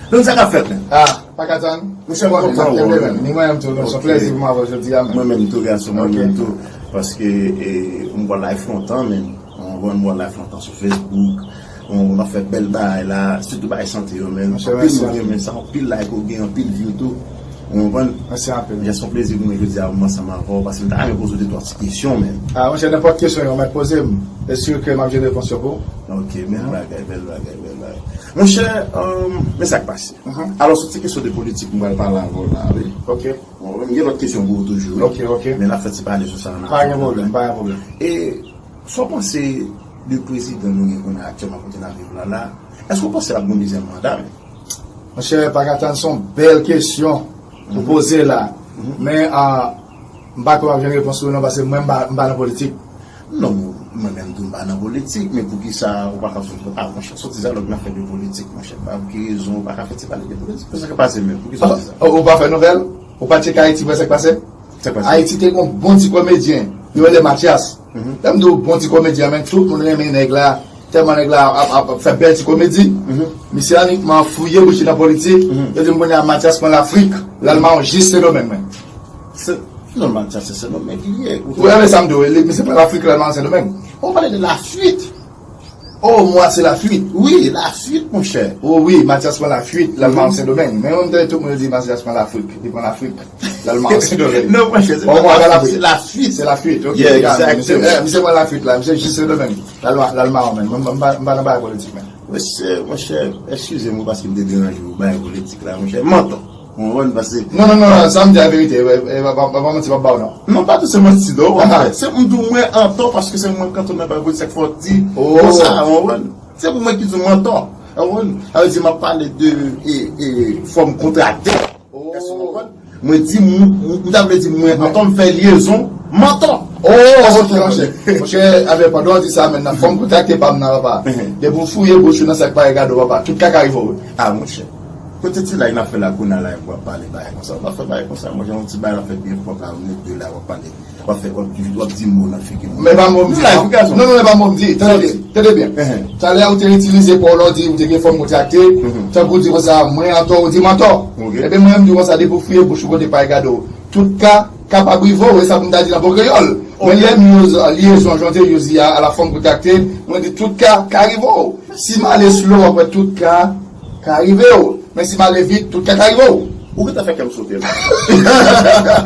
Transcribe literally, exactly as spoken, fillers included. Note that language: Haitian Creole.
Donn sa k ap fèt, men. Ah, pa ka tann. Monchè, m kontan wè w, men. Ni mwen menm tou, non, se yon plèzi pou mwen avè w jodi a, men. Mwen menm tou, gason, mwen menm tou. Paske, e, m wè w live lontan, men. Ou konprann, m wè w live lontan sou Facebook. Ou konprann, w ap fè bèl bagay la, sitou bagay sante yo, men. Anpil moun renmen sa, anpil like ou gen, anpil view tou. Ou konprann? Mèsi anpil. Jès yon plezi pou mwen jodi a, pou mwen ansanm avè w, paske m ta renmen poze w de twa ti kesyon, men. Ah, monchè, nenpòt kesyon yo mèt poze m. E si ke m ap jwenn repons yo pou ou. Ok, bèl bagay, bèl bagay, bèl bagay. Monchè, men sa k pase. Alò, se yon ti kesyon de politik mwen pral pale avè w la, wi. Ok. Bon, m gen lòt kesyon pou ou toujou, wi. Ok, ok. Men n ap fè ti pale sou sa nan. Pa gen pwoblèm, pa gen pwoblèm. E sa w panse de prezidan nou gen kounye a aktyèlman kote n ap viv la la? Èske w panse l ap gen yon dezyèm manda, men? Monchè, pa ka tann, se yon bèl kesyon ou poze la. Men, ah, m pa kwè m ap jwenn repons ou non, paske mwen, m pa, m pa nan politik. Non, mwen menm tou m pa nan politik, men poukisa ou pa ka sot, ah, monchè, soti sa lòt nan fè de politik, monchè. Pa pou ki rezon ou pa ka fè ti pale de politik? Sa k pase menm? Poukisa ou di sa? Ou pa fè nouvèl? Ou pa tcheke Ayiti pou wè sa k pase? Ayiti te gon bon ti komedyen, yo rele Mathias. Lè m di w bon ti komedyen, men tout moun renmen nèg la, tèlman nèg la ap, ap, ap fè bèl ti komedi. Misye anikman fouye bouch li nan politik. Yo di m kounye a Mathias pran Lafrik, l al mawon jis Sendomeng, men. Non, Mathias se Sendomeng li ye. Ou renmen sa m di w, li, misye pran Lafrik, l al mawon Sendomeng. Ou pale de lafwit. Oh, m wè se lafwit. Wi, lafwit, monchè. Oh wi, Mathias pran lafwit, l al mawon Sendomeng. Men mwen m tande tout moun yo di Mathias pran Lafrik, li pran Lafrik, l al mawon Sendomeng. Non, monchè, se pa lafwit, se lafwit. Se lafwit, ok. Misye pran lafwit la, misye jis Sendomeng. L al mawon, men. Mwen m pa nan bagay politik, men. Mesye, monchè, eskize m wi paske m te deranje w bagay politik la, monchè. Mantò. Ou konprann? Paske... Non, non, non, sa m di a verite, e, e, pa, pa, pa manti m ap ba w non. Non, pa di se manti non, ou konprann? Se m di w mwen antò paske se mwen k antre nan bagay politik, sa k fè w di konsa, ou konprann? Se pou mwen ki di w mwen antò, ou konprann? Sa vle di m ap pale de, e, e, fòm kontraktè. Èske w konprann? Mwen di, m, m, m ta vle di mwen antò, m fè lyezon mantò. Oh, ok, monchè. Monchè, avè pandan w di sa, men nan fòm kontakte pa m nan, papa. Depi w fouye bouch ou nan sa k pa regade w, papa, tout ka ka rive w. Ah, monchè. Kote ti live n ap fè la kounye a la, w ap pale bagay konsa. W ap fè bagay konsa, monchè, yon ti bagay n ap fè byen pwòp la, nou de la, w ap pale. W ap fè, w ap di, w ap di mo nan figi moun. Men pa mo m di. Non, non, men pa mo m di. Tande byen, tande byen. Talè a ou te itilize pawòl la, ou di ou te gen fòm kontrakte. Tankou w di konsa, mwen antò, ou di m antò. Ebyen, mwen menm di w konsa, depi w fouye bouch ou kote pa regade w, tout ka kapab rive w, e sa pou m ta di nan bon kreyòl. Men lè m use lyezon, jan w te use li a, a la fòm kontrakte, mwen di tout ka ka rive w. Si m ale slow, w ap wè tout ka ka rive w. Men si m ale vit, tout ka ka rive w. Ou gentan fè kè m sote la.